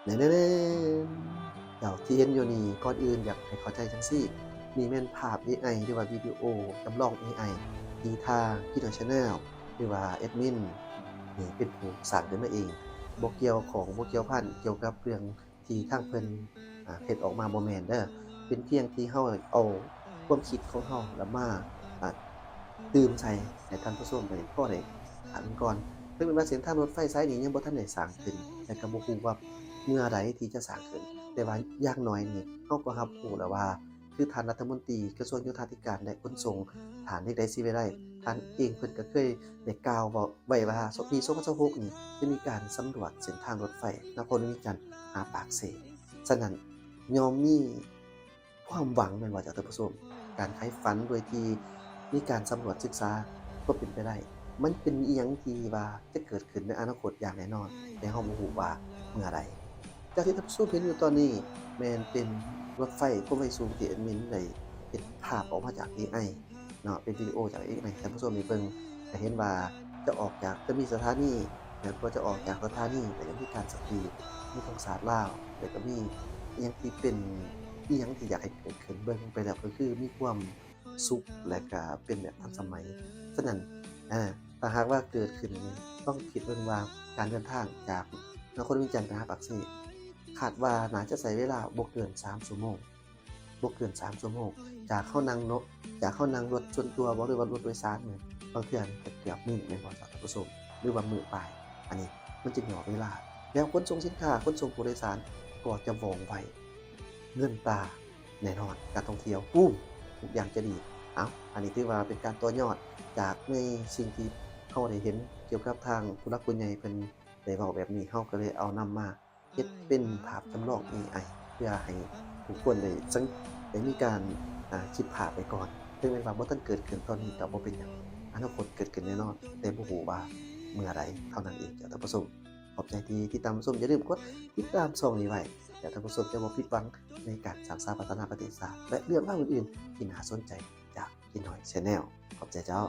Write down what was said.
ແນ່ໆໆ ເຈົ້າທີ່ເຫັນຢູ່ນີ້ ກ່ອນອື່ນຢາກໃຫ້ເຂົ້າໃຈຈັ່ງຊີ້ ນີ້ແມ່ນພາບ ເອໄອ ຫຼືວ່າວິດີໂອຈຳລອງ ເອໄອ ທີ່ທາງ Kinoy Channel ຫຼືວ່າແອດມິນນີ້ເປັນຜູ້ສ້າງຂຶ້ນມາເອງ ບໍ່ກ່ຽວຂ້ອງ ບໍ່ກ່ຽວພັນກ່ຽວກັບເລື່ອງ ທີ່ທາງເພິ່ນ ອາ ເຮັດອອກມາບໍ່ແມ່ນເດີ ເປັນພຽງທີ່ເຮົາເອົາຄວາມຄິດຂອງເຮົາລະມາ ອາ ຕື່ມໃສ່ໃຫ້ທ່ານຜູ້ຊົມໄດ້ພໍໄດ້ອານກ່ອນ. ເຖິງແມ່ນວ່າເສັ້ນທາງລົດໄຟສາຍນີ້ຍັງບໍ່ທັນໄດ້ສ້າງຂຶ້ນ ແລະກໍບໍ່ຮູ້ວ່າເມື່ອໃດທີ່ຈະສ້າງຂຶ້ນ, ແຕ່ວ່າຢ່າງໜ້ອຍນີ້ເຮົາກໍຮັບຮູ້ແລ້ວວ່າ ຄືທ່ານລັດຖະມົນຕີກະຊວງໂຍທາທິການ ແລະ ຂົນສົ່ງ ທ່ານ ເລກໄດ ສີວິໄລ ທ່ານເອງເພິ່ນກໍເຄີຍໄດ້ກ່າວເວົ້າໄວ້ວ່າ ປີສອງພັນຊາວຫົກນີ້ຈະມີການສຳຫຼວດເສັ້ນທາງລົດໄຟນະຄອນຫຼວງວຽງຈັນຫາປາກເຊ. ສະນັ້ນ ຍ່ອມມີຄວາມຫວັງແມ່ນບໍ່ເຈົ້າທ່ານຜູ້ຊົມ? ການໃຝ່ຝັນໂດຍທີ່ມີການສຳຫຼວດສຶກສາຄວາມເປັນໄປໄດ້ ມັນເປັນອີ່ຫຍັງທີ່ວ່າຈະເກີດຂຶ້ນໃນອະນາຄົດຢ່າງແນ່ນອນ, ແຕ່ເຮົາບໍ່ຮູ້ວ່າເມື່ອໃດ. ຈາກທີ່ທ່ານຜູ້ຊົມເຫັນຢູ່ຕອນນີ້ ແມ່ນເປັນລົດໄຟຄວາມໄວສູງທີ່ແອດມິນໄດ້ເຮັດພາບອອກມາຈາກ ເອໄອ ເນາະ ເປັນວິດີໂອຈາກ ເອໄອ ໃຫ້ທ່ານຜູ້ຊົມໄດ້ເບິ່ງ ຈະເຫັນວ່າຈະອອກຈາກ ຈະມີສະຖານີ ແລ້ວກໍຈະອອກຈາກສະຖານີ ແລ້ວກໍມີການສະກຣີນ ມີທອງຊາດລາວ ແລ້ວກໍມີອີ່ຫຍັງທີ່ເປັນ ອີ່ຫຍັງທີ່ຢາກໃຫ້ເກີດຂຶ້ນ ເບິ່ງໄປແລ້ວກໍຄືມີຄວາມສຸກ ແລະກະເປັນແບບທັນສະໄໝ. ສະນັ້ນ ອາ ຖ້າຫາກວ່າເກີດຂຶ້ນນີ້ ຕ້ອງຄິດເບິ່ງວ່າການເດີນທາງຈາກນະຄອນຫຼວງວຽງຈັນໄປຫາປາກເຊ ຄາດວ່າໜ້າຈະໃຊ້ເວລາບໍ່ເກີນສາມຊົ່ວໂມງ ບໍ່ເກີນສາມຊົ່ວໂມງ ຈາກເຮົານັ່ງເນາະ ຈາກເຮົານັ່ງລົດສ່ວນຕົວບໍ ຫຼືວ່າລົດໂດຍສານນີ້ ບາງເທື່ອກໍເກືອບມື້ແມ່ນບໍ່ເຈົ້າທ່ານຜູ້ຊົມ ຫຼືວ່າມື້ປາຍ. ອັນນີ້ມັນຈະຫຍໍ້ເວລາ ແລ້ວຂົນສົ່ງສິນຄ້າ ຂົນສົ່ງຜູ້ໂດຍສານກໍຈະວ່ອງໄວ ເງິນຕາແນ່ນອນ ການທ່ອງທ່ຽວປູມ ທຸກຢ່າງຈະດີ. ເອົ້າ ອັນນີ້ຖືວ່າເປັນການຕໍ່ຍອດຈາກໃນສິ່ງທີ່ເຮົາໄດ້ເຫັນກ່ຽວກັບທາງຜູ້ຫຼັກຜູ້ໃຫຍ່ເພິ່ນໄດ້ເວົ້າແບບນີ້ ເຮົາກໍເລີຍເອົານຳມາ ເຮັດເປັນພາບຈຳລອງ ເອໄອ ເພື່ອໃຫ້ທຸກຄົນໄດ້ສັງ ໄດ້ມີການ ອາ ຄິດພາບໄວ້ກ່ອນ. ເຖິງແມ່ນວ່າບໍ່ທັນເກີດຂຶ້ນຕອນນີ້ກໍບໍ່ເປັນຫຍັງ, ອະນາຄົດເກີດຂຶ້ນແນ່ນອນ, ແຕ່ບໍ່ຮູ້ວ່າເມື່ອໃດເທົ່ານັ້ນເອງເຈົ້າທ່ານຜູ້ຊົມ. ຂອບໃຈທີ່ຕິດຕາມຮັບຊົມ, ຢ່າລືມກົດຕິດຕາມຊ່ອງນີ້ໄວ້ ແລ້ວທ່ານຜູ້ຊົມຈະບໍ່ຜິດຫວັງໃນການສ້າງສາພັດທະນາປະເທດຊາດ ແລະ ເລື່ອງລາວອື່ນໆທີ່ໜ້າສົນໃຈຈາກ Kinoy Channel. ຂອບໃຈເຈົ້າ.